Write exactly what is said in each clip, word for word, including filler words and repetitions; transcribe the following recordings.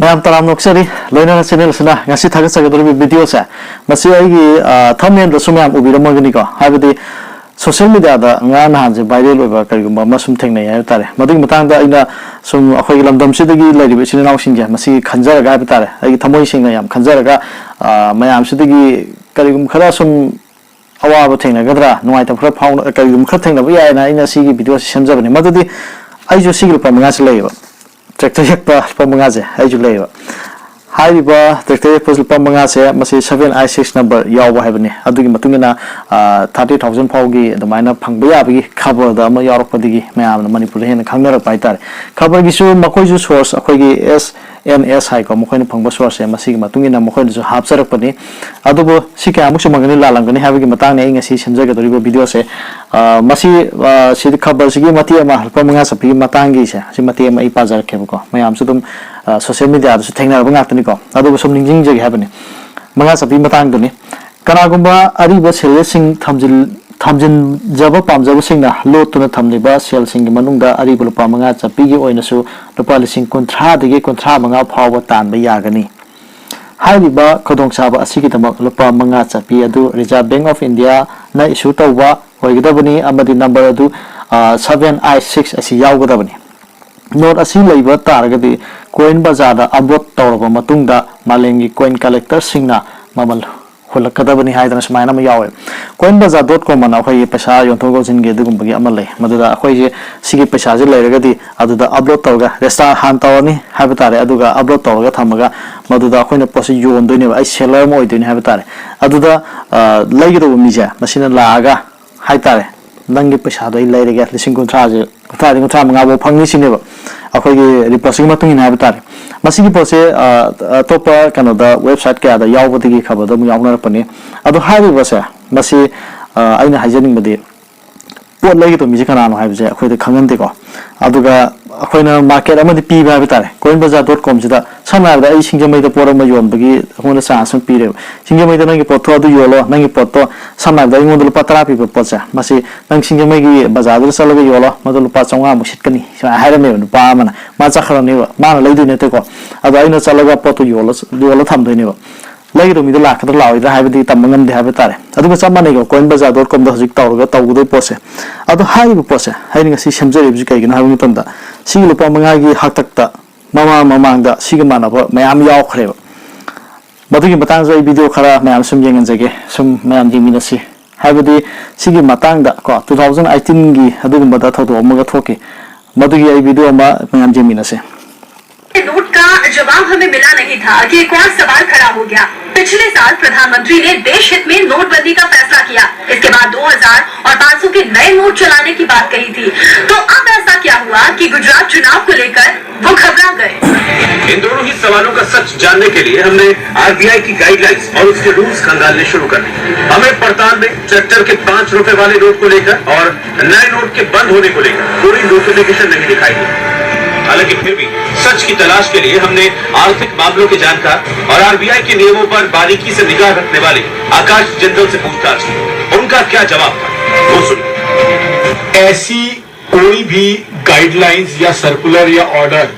ꯌꯥꯝ ꯇꯔꯥꯝꯅ ꯑꯣꯛꯆꯔꯤ꯫ ꯂꯣꯏꯅꯅ ꯆꯦꯅꯦꯜ ꯑꯁꯤꯅ ꯉꯁꯤ ꯊꯥꯒꯠꯆꯒꯗꯧꯔꯤꯕ ꯚꯤꯗꯤꯑꯣꯁꯦ, ꯃꯁꯤ ꯑꯩꯒꯤ, ꯑ, ꯊꯝꯅꯦꯜꯗꯁꯨ ꯃꯌꯥꯝ ꯎꯕꯤꯔꯝꯃꯒꯅꯤꯀꯣ꯫ ꯍꯥꯏꯕꯗꯤ ꯁꯣꯁꯤꯌꯦꯜ ꯃꯤꯗꯤꯌꯥꯗ ꯉꯔꯥꯡ ꯅꯍꯥꯟꯁꯦ ꯚꯥꯏꯔꯦꯜ ꯑꯣꯏꯕ ꯀꯔꯤꯒꯨꯝꯕ ꯑꯃ ꯁꯨꯝ ꯊꯦꯡꯅꯩ ꯍꯥꯏꯕ ꯇꯥꯔꯦ꯫ ꯃꯗꯨꯒꯤ ꯃꯇꯥꯡꯗ ꯑꯩꯅ ꯁꯨꯝ ꯑꯩꯈꯣꯏꯒꯤ ꯂꯝꯗꯝꯁꯤꯗꯒꯤ ꯂꯩꯔꯤꯕ ꯏꯆꯤꯟ ꯏꯅꯥꯎꯁꯤꯡꯁꯦ, ꯃꯁꯤ ꯈꯟꯖꯔꯒ ꯍꯥꯏꯕ ꯇꯥꯔꯦ, ꯑꯩꯒꯤ ꯊꯃꯣꯏ ꯁꯦꯡꯅ ꯌꯥꯝ ꯈꯟꯖꯔꯒ, ꯑ, ꯃꯌꯥꯝꯁꯤꯗꯒꯤ ꯀꯔꯤꯒꯨꯝꯕ ꯈꯔ ꯁꯨꯝ ꯑꯋꯥꯕ ꯊꯦꯡꯅꯒꯗ꯭ꯔꯥ, ꯅꯨꯡꯉꯥꯏꯇꯕ ꯈꯔ ꯐꯥꯎꯅ-, ꯀꯔꯤꯒꯨꯝꯕ ꯈꯔ ꯊꯦꯡꯅꯕ ꯌꯥꯏꯅ ꯑꯩꯅ ꯁꯤꯒꯤ ꯚꯤꯗꯤꯑꯣꯁꯤ ꯁꯦꯝꯖꯕꯅꯤ꯫ ꯃꯗꯨꯗꯤ ꯑꯩꯁꯨ ꯁꯤꯒꯤ ꯂꯨꯄꯥ ꯃꯉꯥꯁꯤ ꯂꯩꯌꯦꯕ, ꯇ꯭ꯔꯦꯛꯇꯔ ꯌꯦꯛꯄ ꯂꯨꯄꯥ ꯃꯉꯥꯁꯦ ꯑꯩꯁꯨ ꯂꯩꯌꯦꯕ꯫ ꯍꯥꯏꯔꯤꯕ ꯇ꯭ꯔꯦꯛꯇꯔ ꯌꯦꯛꯄ ꯂꯨꯄꯥ ꯃꯉꯥꯁꯦ, ꯃꯁꯤ seven I six number ꯌꯥꯎꯕ ꯍꯥꯏꯕꯅꯤ꯫ ꯑꯗꯨꯒꯤ ꯃꯇꯨꯡ ꯏꯟꯅ, ꯑ, thirty thousand ꯐꯥꯎꯒꯤ ꯑꯗꯨꯃꯥꯏꯅ ꯐꯪꯕ ꯌꯥꯕꯒꯤ ꯈꯕꯔꯗ ꯑꯃ ꯌꯥꯎꯔꯛꯄꯗꯒꯤ ꯃꯌꯥꯝꯅ ꯃꯅꯤꯄꯨꯔꯗ ꯍꯦꯟꯅ ꯈꯪꯅꯔꯛꯄ ꯍꯥꯏꯇꯥꯔꯦ꯫ ꯈꯕꯔꯒꯤꯁꯨ ꯃꯈꯣꯏꯁꯨ source, ꯑꯩꯈꯣꯏꯒꯤ S N S ꯍꯥꯏꯀꯣ, ꯃꯈꯣꯏꯅ ꯐꯪꯕ sourceꯁꯦ, ꯃꯁꯤꯒꯤ ꯃꯇꯨꯡ ꯏꯟꯅ ꯃꯈꯣꯏꯅꯁꯨ ꯍꯥꯞꯆꯔꯛꯄꯅꯤ꯫ ꯑꯗꯨꯕꯨ ꯁꯤ ꯀꯌꯥꯃꯨꯛ ꯆꯨꯝꯃꯝꯒꯅꯤ, ꯂꯥꯜꯂꯝꯒꯅꯤ ꯍꯥꯏꯕꯒꯤ ꯃꯇꯥꯡꯅꯤ ꯑꯩ ꯉꯁꯤ ꯁꯦꯝꯖꯒꯗꯧꯔꯤꯕ ꯚꯤꯗꯤꯑꯣꯁꯦ꯫ ꯑ, ꯃꯁꯤ, ꯑ, ꯁꯤꯗꯤ ꯈꯕꯔꯁꯤꯒꯤ ꯃꯇꯦꯛ ꯑꯃ, ꯂꯨꯄꯥ ꯃꯉꯥ ꯆꯠꯄꯤꯒꯤ ꯃꯇꯥꯡꯒꯤꯁꯦ, ꯁꯤ ꯃꯇꯦꯛ ꯑꯃ ꯑꯩ ꯄꯥꯖꯔꯛꯀꯦꯕꯀꯣ꯫ ꯃꯌꯥꯝꯁꯨ ꯑꯗꯨꯝ, ꯑ, ꯁꯣꯁꯤꯌꯦꯜ ꯃꯤꯗꯤꯌꯥꯗꯁꯨ ꯊꯦꯡꯅꯔꯕ ꯉꯥꯛꯇꯅꯤꯀꯣ꯫ ꯑꯗꯨꯕꯨ ꯁꯨꯝ ꯅꯤꯡꯁꯤꯡꯖꯒꯦ ꯍꯥꯏꯕꯅꯤ꯫ ꯃꯉꯥ ꯆꯠꯄꯤ ꯃꯇꯥꯡꯗꯨꯅꯤ꯫ ꯀꯅꯥꯒꯨꯝꯕ ꯑꯔꯤꯕ ꯁꯦꯜꯌꯦꯁꯁꯤꯡ ꯊꯝꯖꯤꯜ-, ꯊꯝꯖꯤꯟꯖꯕ ꯄꯥꯝꯖꯕꯁꯤꯡꯅ ꯂꯣꯠꯇꯨꯅ ꯊꯝꯂꯤꯕ ꯁꯦꯜꯁꯤꯡꯒꯤ ꯃꯅꯨꯡꯗ ꯑꯔꯤꯕ ꯂꯨꯄꯥ ꯃꯉꯥ ꯆꯠꯄꯤꯒꯤ ꯑꯣꯏꯅꯁꯨ ꯂꯨꯄꯥ ꯂꯤꯁꯤꯡ ꯀꯨꯟꯊ꯭ꯔꯥꯗꯒꯤ ꯀꯨꯟꯊ꯭ꯔꯥ ꯃꯉꯥ ꯐꯥꯎꯕ ꯇꯥꯟꯕ ꯌꯥꯒꯅꯤ꯫ ꯍꯥꯏꯔꯤꯕ ꯈꯨꯗꯣꯡꯆꯥꯕ ꯑꯁꯤꯒꯤꯗꯃꯛ ꯂꯨꯄꯥ ꯃꯉꯥ ꯆꯠꯄꯤ ꯑꯗꯨ Reserve Bank of Indiaꯅ issue ꯇꯧꯕ ꯑꯣꯏꯒꯗꯕꯅꯤ ꯑꯃꯗꯤ number ꯑꯗꯨ, ꯑ, seven I six ꯑꯁꯤ ꯌꯥꯎꯒꯗꯕꯅꯤ꯫ Note ꯑꯁꯤ ꯂꯩꯕ ꯇꯥꯔꯒꯗꯤ ꯀꯣꯏꯟ ꯕꯖꯥꯔꯗ upload ꯇꯧꯔꯕ ꯃꯇꯨꯡꯗ ꯃꯥꯂꯦꯝꯒꯤ ꯀꯣꯏꯟ ꯀꯂꯦꯛꯇꯔꯁꯤꯡꯅ ꯃꯃꯜ ꯍꯨꯜꯂꯛꯀꯗꯕꯅꯤ ꯍꯥꯏꯗꯅ ꯁꯨꯃꯥꯏꯅ ꯑꯃ ꯌꯥꯎꯋꯦ꯫ ꯀꯣꯏꯟ ꯕꯖꯥꯔ dot com ꯑꯅ ꯑꯩꯈꯣꯏꯒꯤ ꯄꯩꯁꯥ ꯌꯣꯟꯊꯣꯛ ꯌꯣꯟꯁꯤꯟꯒꯤ ꯑꯗꯨꯒꯨꯝꯕꯒꯤ ꯑꯃ ꯂꯩ꯫ ꯃꯗꯨꯗ ꯑꯩꯈꯣꯏꯁꯦ ꯁꯤꯒꯤ ꯄꯩꯁꯥꯁꯦ ꯂꯩꯔꯒꯗꯤ ꯑꯗꯨꯗ upload ꯇꯧꯔꯒ register ꯍꯥꯟꯅ ꯇꯧꯔꯅꯤ ꯍꯥꯏꯕ ꯇꯥꯔꯦ꯫ ꯑꯗꯨꯒ upload ꯇꯧꯔꯒ ꯊꯝꯃꯒ ꯃꯗꯨꯗ ꯑꯩꯈꯣꯏꯅ ꯄꯣꯠꯁꯤ ꯌꯣꯟꯗꯣꯏꯅꯦꯕ꯫ ꯑꯩ seller ꯑꯃ ꯑꯣꯏꯗꯣꯏꯅꯦ ꯍꯥꯏꯕ ꯇꯥꯔꯦ꯫ ꯑꯗꯨꯗ, ꯑ, ꯂꯩꯒꯗꯧꯕ ꯃꯤꯁꯦ ꯃꯁꯤꯅ ꯂꯥꯛꯑꯒ ꯍꯥꯏ ꯇꯥꯔꯦ, "ꯅꯪꯒꯤ ꯄꯩꯁꯥꯗꯣ ꯑꯩ ꯂꯩꯔꯒꯦ, ꯂꯤꯁꯤꯡ ꯀꯨꯟꯊ꯭ꯔꯥꯁꯦ, ꯀꯨꯟꯊ꯭ꯔꯥꯗꯒꯤ ꯀꯨꯟꯊ꯭ꯔꯥ ꯃꯉꯥ ꯐꯥꯎ ꯐꯪꯅꯤ" ꯁꯤꯅꯦꯕ꯫ ꯑꯩꯈꯣꯏꯒꯤ reportꯁꯤꯒꯤ ꯃꯇꯨꯡ ꯏꯟꯅ ꯍꯥꯏꯕ ꯇꯥꯔꯦ꯫ ꯃꯁꯤꯒꯤ ꯄꯣꯠꯁꯦ, ꯑ, ꯑꯇꯣꯞꯄ ꯀꯩꯅꯣꯗ website ꯀꯌꯥꯗ ꯌꯥꯎꯕꯗꯒꯤ ꯈꯕꯔꯗ ꯑꯃꯨꯛ ꯌꯥꯎꯅꯔꯛꯄꯅꯤ꯫ ꯑꯗꯣ ꯍꯥꯏꯔꯤꯕꯁꯦ, ꯃꯁꯤ, ꯑ, ꯑꯩꯅ ꯍꯥꯏꯖꯅꯤꯡꯕꯗꯤ ꯄꯣꯠ ꯂꯩꯒꯗꯧꯕ ꯃꯤꯁꯦ ꯀꯅꯥꯅꯣ ꯍꯥꯏꯕꯁꯦ ꯑꯩꯈꯣꯏꯗ ꯈꯪꯍꯟꯗꯦꯀꯣ꯫ ꯑꯗꯨꯒ ꯑꯩꯈꯣꯏꯅ ꯃꯥꯔꯀꯦꯠ ꯑꯃꯗꯤ ꯄꯤꯕ ꯍꯥꯏꯕ ꯇꯥꯔꯦ꯫ ꯀꯣꯏꯟ ꯕꯖꯥꯔ ꯗꯣꯠ ꯀꯣꯝꯁꯤꯗ ꯁꯝꯅ ꯍꯥꯏꯔꯕꯗ ꯑꯩ ꯁꯤꯡꯖꯃꯩꯗ ꯄꯣꯠ ꯑꯃ ꯌꯣꯟꯕꯒꯤ ꯑꯩꯉꯣꯟꯗ ꯆꯥꯟꯁ ꯑꯃ ꯄꯤꯔꯦꯕ꯫ ꯁꯤꯡꯖꯃꯩꯗ ꯅꯪꯒꯤ ꯄꯣꯠꯇꯣ ꯑꯗꯨ ꯌꯣꯜꯂꯣ, ꯅꯪꯒꯤ ꯄꯣꯠꯇꯣ ꯁꯝꯅ ꯍꯥꯏꯔꯕꯗ ꯑꯩꯉꯣꯟꯗ ꯂꯨꯄꯥ ꯇꯔꯥ ꯄꯤꯕ ꯄꯣꯠꯁꯦ, ꯃꯁꯤ ꯅꯪ ꯁꯤꯡꯖꯃꯩꯒꯤ ꯕꯖꯥꯔꯗꯨꯗ ꯆꯠꯂꯒ ꯌꯣꯜꯂꯣ, ꯃꯗꯨ ꯂꯨꯄꯥ ꯆꯥꯝꯃꯉꯥꯃꯨꯛ ꯁꯤꯠꯀꯅꯤ, ꯁꯨꯃꯥꯏꯅ ꯍꯥꯏꯔꯝꯃꯦꯕ ꯅꯨꯄꯥ ꯑꯃꯅ꯫ ꯃꯥ ꯆꯠꯈ꯭ꯔꯅꯦꯕ, ꯃꯥꯅ ꯂꯩꯗꯣꯏ ꯅꯠꯇꯦꯀꯣ꯫ ꯑꯗꯣ ꯑꯩꯅ ꯆꯠꯂꯒ ꯄꯣꯠꯇꯣ ꯌꯣꯜꯂ ꯌꯣꯜꯂ ꯊꯝꯗꯣꯏꯅꯦꯕ꯫ ꯂꯩꯒꯗꯧ ꯃꯤꯗꯣ ꯂꯥꯛꯀꯗ꯭ꯔꯥ ꯂꯥꯛꯑꯣꯏꯗ꯭ꯔꯥ ꯍꯥꯏꯕꯗꯤ ꯇꯝꯕ ꯉꯝꯗꯦ ꯍꯥꯏꯕ ꯇꯥꯔꯦ꯫ ꯑꯗꯨꯒ ꯆꯞ ꯃꯥꯟꯅꯩꯀꯣ, ꯀꯣꯏꯟ ꯕꯖꯥꯔ ꯗꯣꯠ ꯀꯣꯝꯗ ꯍꯧꯖꯤꯛ ꯇꯧꯔꯒ ꯇꯧꯒꯗꯣꯏ ꯄꯣꯠꯁꯦ꯫ ꯑꯗꯣ ꯍꯥꯏꯔꯤꯕ ꯄꯣꯠꯁꯦ ꯑꯩꯅ ꯉꯁꯤ ꯁꯦꯝꯖꯔꯤꯕꯁꯤ ꯀꯩꯒꯤꯅꯣ ꯍꯥꯏꯕ ꯃꯇꯝꯗ, ꯁꯤꯒꯤ ꯂꯨꯄꯥ ꯃꯉꯥꯒꯤ ꯍꯥꯛꯇꯛꯇ ꯃꯃꯥꯡ ꯃꯃꯥꯡꯗ ꯁꯤꯒ ꯃꯥꯟꯅꯕ ꯃꯌꯥꯝ ꯌꯥꯎꯈ꯭ꯔꯦꯕ꯫ ꯃꯗꯨꯒꯤ ꯃꯇꯥꯡꯗ ꯑꯩ ꯚꯤꯗꯤꯑꯣ ꯈꯔ ꯃꯌꯥꯝ ꯁꯨꯝ ꯌꯦꯡꯍꯟꯖꯒꯦ, ꯁꯨꯝ ꯃꯌꯥꯝ ꯌꯦꯡꯃꯤꯟꯅꯁꯤ꯫ ꯍꯥꯏꯕꯗꯤ ꯁꯤꯒꯤ ꯃꯇꯥꯡꯗ ꯀꯣ, ꯇꯨ ꯊꯥꯎꯖꯟ ꯑꯩꯠꯇꯤꯟꯒꯤ ꯑꯗꯨꯒꯨꯝꯕꯗ ꯊꯧꯗꯣꯛ ꯑꯃꯒ ꯊꯣꯛꯈꯤ꯫ ꯃꯗꯨꯒꯤ ꯑꯩ ꯚꯤꯗꯤꯑꯣ ꯑꯃ ꯃꯌꯥꯝ ꯌꯦꯡꯃꯤꯟꯅꯁꯦ꯫ नोट का जवाब हमें मिला नहीं था कि एक और सवाल खड़ा हो गया। पिछले साल प्रधानमंत्री ने देश हित में नोटबंदी का फैसला किया। इसके बाद दो हज़ार और पाँच सौ के नए नोट चलाने की बात कही थी। तो अब ऐसा क्या हुआ कि गुजरात चुनाव को लेकर वो घबरा गए? इन दोनों ही सवालों का सच जानने के लिए हमने आरबीआई की गाइडलाइंस और उसके रूल्स खंगालने शुरू कर दिए। हमें पड़ताल में ट्रैक्टर के पांच रुपए वाले नोट को लेकर और नए नोट के बंद होने को लेकर कोई नोटिफिकेशन नहीं दिखाई दिया। हालांकि फिर भी सच की तलाश के लिए हमने आर्थिक मामलों के जानकार और आरबीआई के नियमों पर बारीकी से निगाह रखने वाले आकाश जिंदल से पूछताछ की। उनका क्या जवाब था, वो सुनिए। ऐसी कोई भी गाइडलाइंस या सर्कुलर या ऑर्डर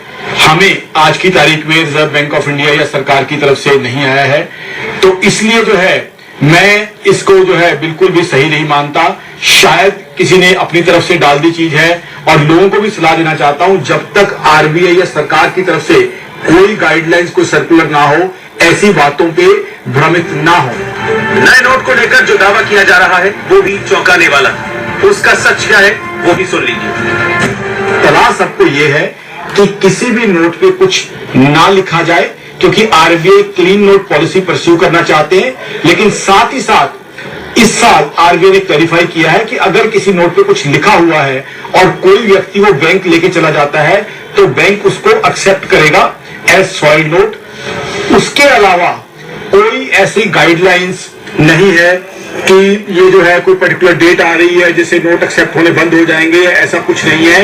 हमें आज की तारीख में रिजर्व बैंक ऑफ इंडिया या सरकार की तरफ से नहीं आया है। तो इसलिए जो है, मैं इसको जो है बिल्कुल भी सही नहीं मानता। शायद किसी ने अपनी तरफ से डाल दी चीज है, और लोगों को भी सलाह देना चाहता हूं, जब तक आरबीआई या सरकार की तरफ से कोई गाइडलाइंस, कोई सर्कुलर ना हो, ऐसी बातों पे भ्रमित ना हो। नए नोट को लेकर जो दावा किया जा रहा है, वो भी चौंकाने वाला है। उसका सच क्या है, वो भी सुन लीजिए। तलाश सबको ये है कि किसी भी नोट पे कुछ ना लिखा जाए, क्योंकि RBI clean note policy pursue करना चाहते हैं। लेकिन साथ ही साथ इस साल आरबीआई ने क्लैरिफाई किया है कि अगर किसी नोट पे कुछ लिखा हुआ है और कोई व्यक्ति वो बैंक लेके चला जाता है, तो बैंक उसको एक्सेप्ट करेगा एज सॉलिड नोट। उसके अलावा कोई ऐसी गाइडलाइंस नहीं है, कि ये जो है कोई पर्टिकुलर डेट आ रही है जिससे नोट एक्सेप्ट होने बंद हो जाएंगे, ऐसा कुछ नहीं है।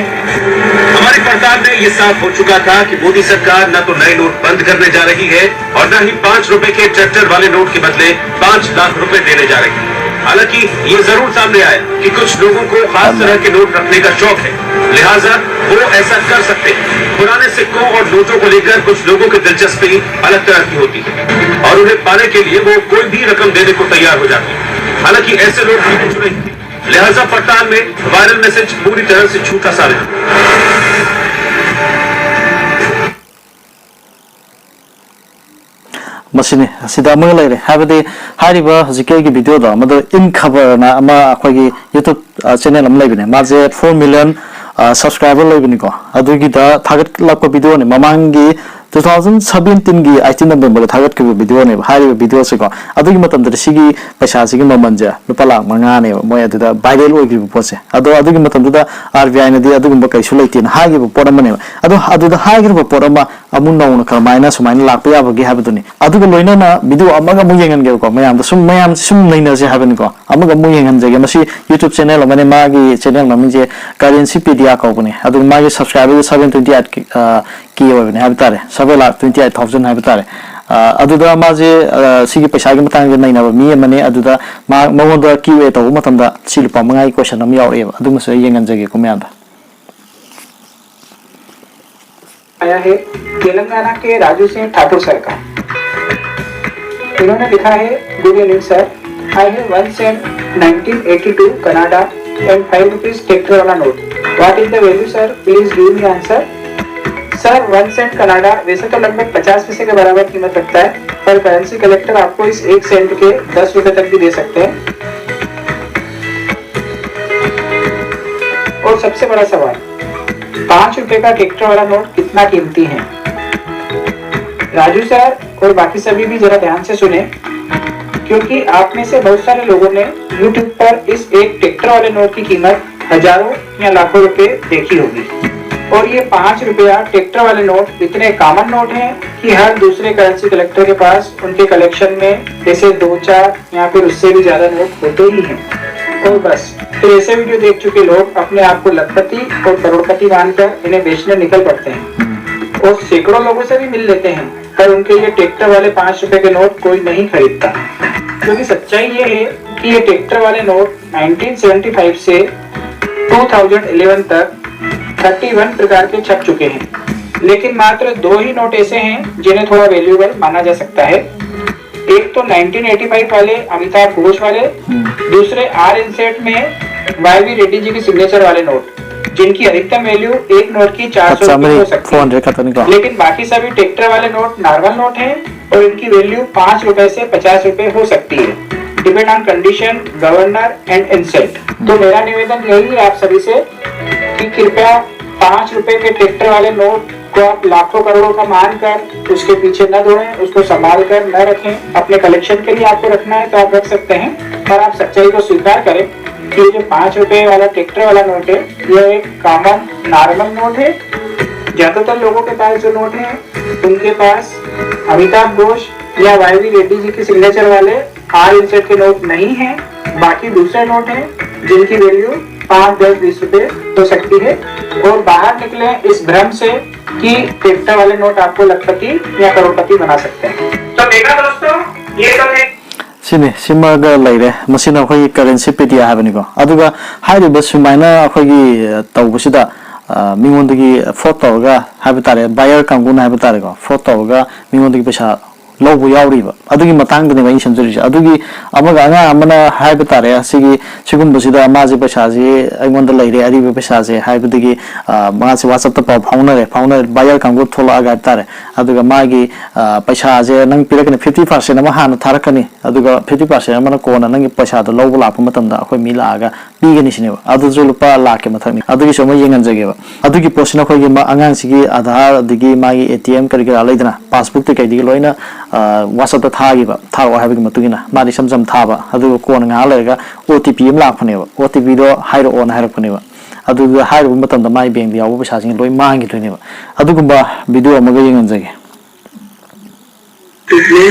हमारी पड़ताल में ये साफ हो चुका था कि मोदी सरकार न तो नए नोट बंद करने जा रही है और न ही पांच रुपए के ट्रैक्टर वाले नोट के बदले पांच लाख रुपए देने जा रही है। हालांकि ये जरूर सामने आया कि कुछ लोगों को खास तरह के नोट रखने का शौक है, लिहाजा वो ऐसा कर सकते हैं। पुराने सिक्कों और नोटों को लेकर कुछ लोगों की दिलचस्पी अलग तरह की होती है और उन्हें पाने के लिए वो कोई भी रकम देने को तैयार हो जाते हैं। हालांकि ऐसे लोग गिने चुने हैं, लिहाजा पड़ताल में वायरल मैसेज पूरी तरह से झूठा साबित हुआ। ꯃꯁꯤꯅꯤ, ꯑꯁꯤꯗ ꯑꯃꯒ ꯂꯩꯔꯦ꯫ ꯍꯥꯏꯕꯗꯤ ꯍꯥꯏꯔꯤꯕ ꯍꯧꯖꯤꯛꯀꯤ ꯑꯩꯒꯤ ꯚꯤꯗꯤꯑꯣꯗꯣ, ꯃꯗꯨ ꯏꯟ ꯈꯕꯔꯅ ꯑꯃ ꯑꯩꯈꯣꯏꯒꯤ ꯌꯨꯇ꯭ꯌꯨꯕ ꯆꯦꯅꯦꯜ ꯑꯃ ꯂꯩꯕꯅꯦ, ꯃꯥꯁꯦ ꯐꯣꯔ ꯃꯤꯂꯤꯌꯟ ꯁꯕꯁꯀ꯭ꯔꯥꯏꯕꯔ ꯂꯩꯕꯅꯤꯀꯣ꯫ ꯑꯗꯨꯒꯤꯗ ꯊꯥꯒꯠꯂꯛꯄ ꯚꯤꯗꯤꯑꯣꯅꯤ, ꯃꯃꯥꯡꯒꯤ ꯇꯨ ꯊꯥꯎꯖꯟ ꯁꯕꯦꯟꯇꯤꯟꯒꯤ ꯑꯩꯠꯇꯤꯟ ꯅꯕꯦꯝꯕꯔꯗ ꯊꯥꯒꯠꯈꯤꯕ ꯚꯤꯗꯤꯑꯣꯅꯦꯕ ꯍꯥꯏꯔꯤꯕ ꯚꯤꯗꯤꯑꯣꯁꯦꯀꯣ꯫ ꯑꯗꯨꯒꯤ ꯃꯇꯝꯗꯗꯤ ꯁꯤꯒꯤ ꯄꯩꯁꯥꯁꯤꯒꯤ ꯃꯃꯜꯁꯦ ꯂꯨꯄꯥ ꯂꯥꯛ ꯃꯉꯥꯅꯦꯕ, ꯃꯣꯏ ꯑꯗꯨꯗ ꯚꯥꯏꯔꯦꯜ ꯑꯣꯏꯈꯤꯕ ꯄꯣꯠꯁꯦ꯫ ꯑꯗꯣ ꯑꯗꯨꯒꯤ ꯃꯇꯝꯗꯨꯗ ꯑꯥꯔ ꯕꯤ ꯑꯥꯏꯅꯗꯤ ꯑꯗꯨꯒꯨꯝꯕ ꯀꯩꯁꯨ ꯂꯩꯇꯦꯅ ꯍꯥꯏꯈꯤꯕ ꯄꯣꯠ ꯑꯃꯅꯦꯕ꯫ ꯑꯗꯣ ꯑꯗꯨꯗ ꯍꯥꯏꯈ꯭ꯔꯕ ꯄꯣꯠ ꯑꯃ ꯑꯃꯨꯛ ꯅꯧꯅ ꯀꯔꯝꯍꯥꯏꯅ ꯁꯨꯃꯥꯏꯅ ꯂꯥꯛꯄ ꯌꯥꯕꯒꯦ ꯍꯥꯏꯕꯗꯨꯅꯤ꯫ ꯑꯗꯨꯒ ꯂꯣꯏꯅꯅ ꯚꯤꯗꯤꯑꯣ ꯑꯃꯒ ꯑꯃꯨꯛ ꯌꯦꯡꯍꯟꯒꯦꯕꯀꯣ ꯃꯌꯥꯝꯗ꯫ ꯁꯨꯝ ꯃꯌꯥꯝꯁꯦ ꯁꯨꯝ ꯅꯩꯅꯁꯦ ꯍꯥꯏꯕꯅꯤꯀꯣ꯫ ꯑꯃꯒ ꯑꯃꯨꯛ ꯌꯦꯡꯍꯟꯖꯒꯦ꯫ ꯃꯁꯤ ꯌꯨꯇ꯭ꯌꯨꯕ ꯆꯦꯅꯦꯜ ꯑꯃꯅꯦ, ꯃꯥꯒꯤ ꯆꯦꯅꯦꯜ ꯃꯃꯤꯡꯁꯦ ꯀꯔꯦꯟꯁꯤꯄꯦꯗꯤꯌꯥ ꯀꯧꯕꯅꯦ꯫ ꯑꯗꯨꯒ ꯃꯥꯒꯤ ꯁꯕꯁꯀ꯭ꯔꯥꯏꯕꯔꯁꯦ ꯁꯕꯦꯟ ꯇ꯭ꯋꯦꯟꯇꯤ ꯑꯩꯠ ꯀꯦ ꯑꯣꯏꯕꯅꯦ ꯍꯥꯏꯕ ꯇꯥꯔꯦ, ꯁꯕꯦꯟ ꯂꯥꯛ ꯇ꯭ꯋꯦꯟꯇꯤ ꯑꯩꯠ ꯊꯥꯎꯖꯟ ꯍꯥꯏꯕ ꯇꯥꯔꯦ꯫ ꯑ, ꯑꯗꯨꯗ ꯃꯥꯁꯦ, ꯑ, ꯁꯤꯒꯤ ꯄꯩꯁꯥꯒꯤ ꯃꯇꯥꯡꯁꯦ ꯅꯩꯅꯕ ꯃꯤ ꯑꯃꯅꯦ꯫ ꯑꯗꯨꯗ ꯃꯥ, ꯃꯉꯣꯟꯗ ꯀ꯭ꯌꯨ ꯑꯦ ꯇꯧꯕ ꯃꯇꯝꯗ ꯁꯤ ꯂꯨꯄꯥ ꯃꯉꯥꯒꯤ ꯀꯣꯏꯁꯟ ꯑꯃ ꯌꯥꯎꯔꯛꯑꯦꯕ, ꯑꯗꯨꯃꯁꯨ ꯑꯩ ꯌꯦꯡꯍꯟꯖꯒꯦꯀꯣ ꯃꯌꯥꯝꯗ꯫ आया है तेलंगाना के राजू सिंह ठाकुर सर का। इन्होंने लिखा है, Good evening sir, I have one cent nineteen eighty two Kannada and five rupees tractor वाला note. What is the value sir? Please give me answer। Sir, one cent Canada वैसे तो लगभग पचास पैसे के बराबर कीमत रखता है, पर करेंसी कलेक्टर आपको इस एक सेंट के दस रुपए तक भी दे सकते हैं। और सबसे बड़ा सवाल, पांच रुपए का ट्रैक्टर वाला नोट कितना कीमती है? राजू सर और बाकी सभी भी जरा ध्यान से सुने, क्योंकि आप में से बहुत सारे लोगों ने YouTube पर इस एक ट्रैक्टर वाले नोट की कीमत हजारों या लाखों रुपए देखी होगी। और ये पांच रुपया टेट्रा वाले नोट इतने कॉमन नोट हैं कि हर दूसरे करेंसी कलेक्टर के पास उनके कलेक्शन में ऐसे दो चार या फिर उससे भी ज्यादा नोट होते ही हैं। और बस, फिर ऐसे वीडियो देख चुके लोग अपने आप को लखपति और करोड़पति मानकर इन्हें बेचने निकल पड़ते हैं और सैकड़ों लोगों से भी मिल लेते हैं, पर उनके ये टेट्रा वाले पांच रुपए के नोट कोई नहीं खरीदता। क्योंकि सच्चाई ये है कि ये टेट्रा वाले नोट नाइनटीन सेवेंटी फ़ाइव से टू थाउजेंड इलेवन तक थर्टी वन प्रकार के छप चुके हैं, लेकिन मात्र दो ही नोट ऐसे हैं जिन्हें थोड़ा वैल्यूएबल माना जा सकता है। एक तो नाइनटीन एटी फ़ाइव वाले अमिताभ घोष वाले, दूसरे आर इनसेट में वाई वी रेड्डी जी की सिग्नेचर वाले नोट, जिनकी अधिकतम वैल्यू एक नोट की चार सौ रुपए हो सकती है। लेकिन बाकी सभी टेट्रा वाले नोट नॉर्मल नोट हैं और इनकी वैल्यू पांच रुपए से पचास रुपए हो सकती है, depend on condition, governor and inset। तो मेरा निवेदन यही है आप सभी से कि कृपया पांच रुपए के टेट्रा वाले नोट को आप लाखों करोड़ों का मानकर उसके पीछे न दौड़ें, उसको संभाल कर न रखें। अपने कलेक्शन के लिए आपको रखना है तो आप रख सकते हैं, पर आप सच्चाई को स्वीकार करें कि ये जो पांच रुपए वाला टेट्रा वाला नोट है, यह एक कॉमन नॉर्मल नोट है। ज्यादातर लोगों के पास जो नोट है, उनके पास अमिताभ घोष या वाई वी रेड्डी जी की सिग्नेचर वाले आर इनसेट के नोट नहीं हैं। बाकी दूसरे नोट हैं जिनकी वैल्यू पाँच, दस, बीस रुपए हो सकती है। और बाहर निकले इस भ्रम से कि टेट्रा वाले नोट आपको लखपति या करोड़पति बना सकते हैं। तो देखा दोस्तों, ये तो थे ꯁꯤꯅꯤ, ꯁꯤꯃꯒ ꯂꯩꯔꯦ꯫ ꯃꯁꯤꯅ ꯑꯩꯈꯣꯏꯒꯤ ꯀꯔꯦꯟꯁꯤꯄꯦꯗꯤꯌꯥ ꯍꯥꯏꯕꯅꯤꯀꯣ꯫ ꯑꯗꯨꯒ ꯍꯥꯏꯔꯤꯕ ꯁꯨꯃꯥꯏꯅ ꯑꯩꯈꯣꯏꯒꯤ, ꯑ, ꯇꯧꯕꯁꯤꯗ, ꯑ, ꯃꯤꯉꯣꯟꯗꯒꯤ ꯐ꯭ꯔꯣꯗ ꯇꯧꯔꯒ ꯍꯥꯏꯕ ꯇꯥꯔꯦ, ꯕꯥꯌꯔ ꯀꯥꯡꯕꯨꯅ ꯍꯥꯏꯕ ꯇꯥꯔꯦꯀꯣ, ꯐ꯭ꯔꯣꯗ ꯇꯧꯔꯒ ꯃꯤꯉꯣꯟꯗꯒꯤ ꯄꯩꯁꯥ ꯂꯧꯕ ꯌꯥꯎꯔꯤꯕ꯫ ꯑꯗꯨꯒꯤ ꯃꯇꯥꯡꯗꯅꯦꯕ ꯑꯩꯅ ꯁꯦꯝꯖꯔꯤꯁꯦ꯫ ꯑꯗꯨꯒꯤ ꯑꯃꯒ ꯑꯉꯥꯡ ꯑꯃꯅ ꯍꯥꯏꯕ ꯇꯥꯔꯦ, ꯁꯤꯒꯤ, ꯁꯤꯒꯨꯝꯕꯁꯤꯗ ꯃꯥꯁꯦ ꯄꯩꯁꯥꯁꯦ ꯑꯩꯉꯣꯟꯗ ꯂꯩꯔꯦ, ꯑꯔꯤꯕ ꯄꯩꯁꯥꯁꯦ ꯍꯥꯏꯕꯗꯒꯤ, ꯑ, ꯃꯥꯁꯦ WhatsApp-ꯇ ꯄꯥꯎ ꯐꯥꯎꯅꯔꯦ, ꯐꯥꯎꯅꯔꯦ, ꯕꯥꯌꯔ ꯀꯥꯡꯕꯨ ꯊꯣꯛꯂꯛꯑꯒ ꯍꯥꯏꯕ ꯇꯥꯔꯦ꯫ ꯑꯗꯨꯒ ꯃꯥꯒꯤ, ꯑ, ꯄꯩꯁꯥꯁꯦ ꯅꯪ ꯄꯤꯔꯛꯀꯅꯤ, ꯐꯤꯐꯇꯤ ꯄꯥꯔꯁꯦꯟ ꯑꯃ ꯍꯥꯟꯅ ꯊꯥꯔꯛꯀꯅꯤ, ꯑꯗꯨꯒ ꯐꯤꯐꯇꯤ ꯄꯥꯔꯁꯦꯟ ꯑꯃꯅ ꯀꯣꯟꯅ ꯅꯪꯒꯤ ꯄꯩꯁꯥꯗꯣ ꯂꯧꯕ ꯂꯥꯛꯄ ꯃꯇꯝꯗ ꯑꯩꯈꯣꯏ ꯃꯤ ꯂꯥꯛꯑꯒ ꯄꯤꯒꯅꯤ ꯁꯤꯅꯦꯕ꯫ ꯑꯗꯨꯁꯨ ꯂꯨꯄꯥ ꯂꯥꯛꯀꯤ ꯃꯊꯛꯅꯤ꯫ ꯑꯗꯨꯒꯤꯁꯨ ꯑꯃ ꯌꯦꯡꯍꯟꯖꯒꯦꯕ꯫ ꯑꯗꯨꯒꯤ ꯄꯣꯠꯁꯤꯅ ꯑꯩꯈꯣꯏꯒꯤ ꯃ-, ꯑꯉꯥꯡꯁꯤꯒꯤ ꯑꯙꯥꯔ, ꯑꯗꯒꯤ ꯃꯥꯒꯤ ꯑꯦ ꯇꯤ ꯑꯦꯝ ꯀꯔꯤ ꯀꯔꯥ ꯂꯩꯗꯅ, ꯄꯥꯁꯕꯨꯛꯇ ꯀꯩꯗꯒꯤ ꯂꯣꯏꯅ, ꯑ, WhatsApp-ꯇ ꯊꯥꯈꯤꯕ, ꯊꯥꯔꯛꯑꯣ ꯍꯥꯏꯕꯒꯤ ꯃꯇꯨꯡ ꯏꯟꯅ ꯃꯥꯗꯤ ꯏꯁꯝ ꯁꯝ ꯊꯥꯕ, ꯑꯗꯨꯒ ꯀꯣꯟꯅ ꯉꯥꯏꯍꯥꯛ ꯂꯩꯔꯒ ꯑꯣ ꯇꯤ ꯄꯤ ꯑꯃ ꯂꯥꯛꯄꯅꯦꯕ, ꯑꯣ ꯇꯤ ꯄꯤꯗꯣ ꯍꯥꯏꯔꯛꯑꯣꯅ ꯍꯥꯏꯔꯛꯄꯅꯦꯕ꯫ ꯑꯗꯨꯗ ꯍꯥꯏꯔꯨꯕ ꯃꯇꯝꯗ ꯃꯥꯏ ꯕꯦꯡꯗ ꯌꯥꯎꯕ ꯄꯩꯁꯥꯁꯤꯡ ꯂꯣꯏ ꯃꯥꯡꯈꯤꯗꯣꯏꯅꯦꯕ꯫ ꯑꯗꯨꯒꯨꯝꯕ ꯚꯤꯗꯤꯑꯣ ꯑꯃꯒ ꯌꯦꯡꯍꯟꯖꯒꯦ꯫ यूट्यूब में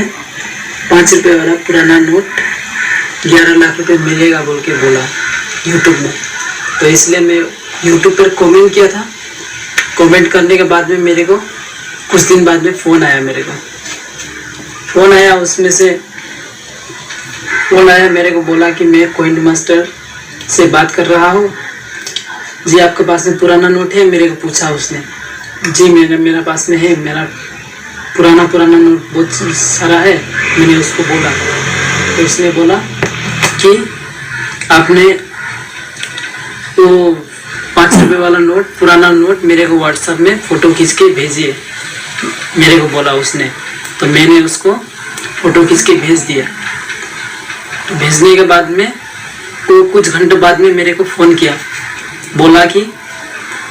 पाँच रुपये वाला पुराना नोट ग्यारह लाख रुपए मिलेगा बोल के बोला यूट्यूब में। तो इसलिए मैं यूट्यूब पर कमेंट किया था। कमेंट करने के बाद में मेरे को कुछ दिन बाद में फ़ोन आया मेरे को। फ़ोन आया, उसमें से फ़ोन आया, मेरे को बोला कि मैं कॉइन मास्टर से बात कर रहा हूँ। जी, आपके पास में पुराना नोट है? मेरे को पूछा उसने। जी, मेरे मेरा पास में है, मेरा पुराना पुराना नोट बहुत सारा है। मैंने उसको बोला, तो उसने बोला कि आपने वो पाँच रुपये वाला नोट, पुराना नोट मेरे को व्हाट्सएप में फ़ोटो खींच के भेजिए, मेरे को बोला उसने। तो मैंने उसको फ़ोटो खींच के भेज दिया। तो भेजने के बाद में वो कुछ घंटे बाद में मेरे को फ़ोन किया, बोला कि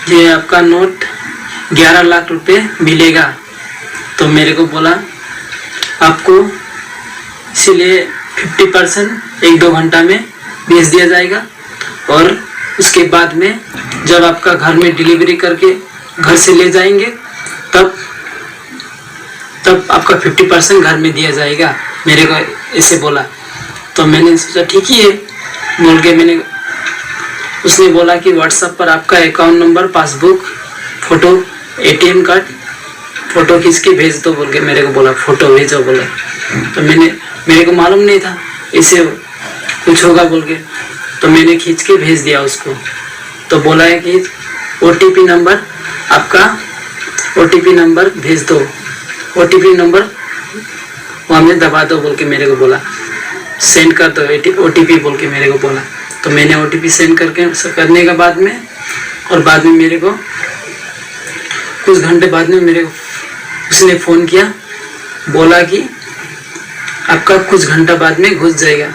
ये आपका नोट ग्यारह लाख रुपए मिलेगा। तो मेरे को बोला, आपको इसीलिए फिफ्टी परसेंट एक दो घंटा में भेज दिया जाएगा, और उसके बाद में जब आपका घर में डिलीवरी करके घर से ले जाएंगे, तब तब आपका फिफ्टी परसेंट घर में दिया जाएगा, मेरे को ऐसे बोला। तो मैंने सोचा ठीक ही है बोल के मैंने उसने बोला कि व्हाट्सएप पर आपका account number, passbook, photo, ATM card, photo खींच के भेज दो बोल के मेरे को बोला, फ़ोटो भेजो बोला। तो मैंने मेरे को मालूम नहीं था इसे कुछ होगा बोल के, तो मैंने खींच के भेज दिया उसको। तो बोला है कि ओटीपी नंबर आपका, ओटीपी नंबर भेज दो, ओटीपी नंबर वहाँ में दबा दो बोल के मेरे को बोला, सेंड कर दो ओटीपी बोल के मेरे को बोला। तो मैंने ओटीपी सेंड करके करने के बाद में, और बाद में मेरे को कुछ घंटे बाद में मेरे को उसने फ़ोन किया, बोला कि आपका कुछ घंटा बाद में घुस जाएगा।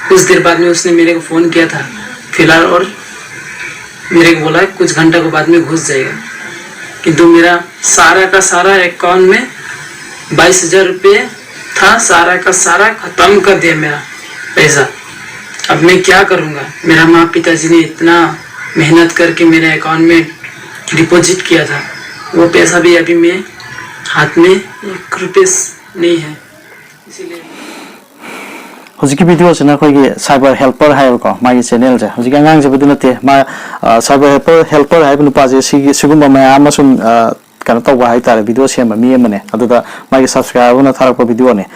कुछ देर बाद में उसने मेरे को फ़ोन किया था फिलहाल, और मेरे को बोला कुछ घंटा के बाद में घुस जाएगा। किंतु मेरा सारा का सारा अकाउंट में बाईस हज़ार रुपये था, सारा का सारा ख़त्म कर दिया मेरा पैसा। अब मैं क्या करूँगा? मेरा माँ पिताजी ने इतना मेहनत करके मेरे अकाउंट में डिपॉजिट किया था, वो पैसा भी अभी मेरे हाथ में एक रुपये नहीं है। इसीलिए ꯍꯧꯖꯤꯛꯀꯤ ꯚꯤꯗꯤꯑꯣꯁꯤꯅ ꯑꯩꯈꯣꯏꯒꯤ cyber helper ꯍꯥꯏꯌꯦꯕꯀꯣ, ꯃꯥꯒꯤ ꯆꯦꯅꯦꯜꯁꯦ꯫ ꯍꯧꯖꯤꯛꯀꯤ ꯑꯉꯥꯡꯁꯤꯕꯨꯗꯤ ꯅꯠꯇꯦ, ꯃꯥ cyber helper helper ꯍꯥꯏꯕ ꯅꯨꯄꯥꯁꯦ ꯁꯤꯒꯤ ꯁꯤꯒꯨꯝꯕ ꯃꯌꯥꯝ ꯑꯃ ꯁꯨꯝ ꯀꯩꯅꯣ ꯇꯧꯕ ꯍꯥꯏꯇꯥꯔꯦ, ꯚꯤꯗꯤꯑꯣ ꯁꯦꯝꯕ ꯃꯤ ꯑꯃꯅꯦ꯫ ꯑꯗꯨꯗ ꯃꯥꯒꯤ subscriberꯅ ꯊꯥꯔꯛꯄ ꯚꯤꯗꯤꯑꯣꯅꯦ꯫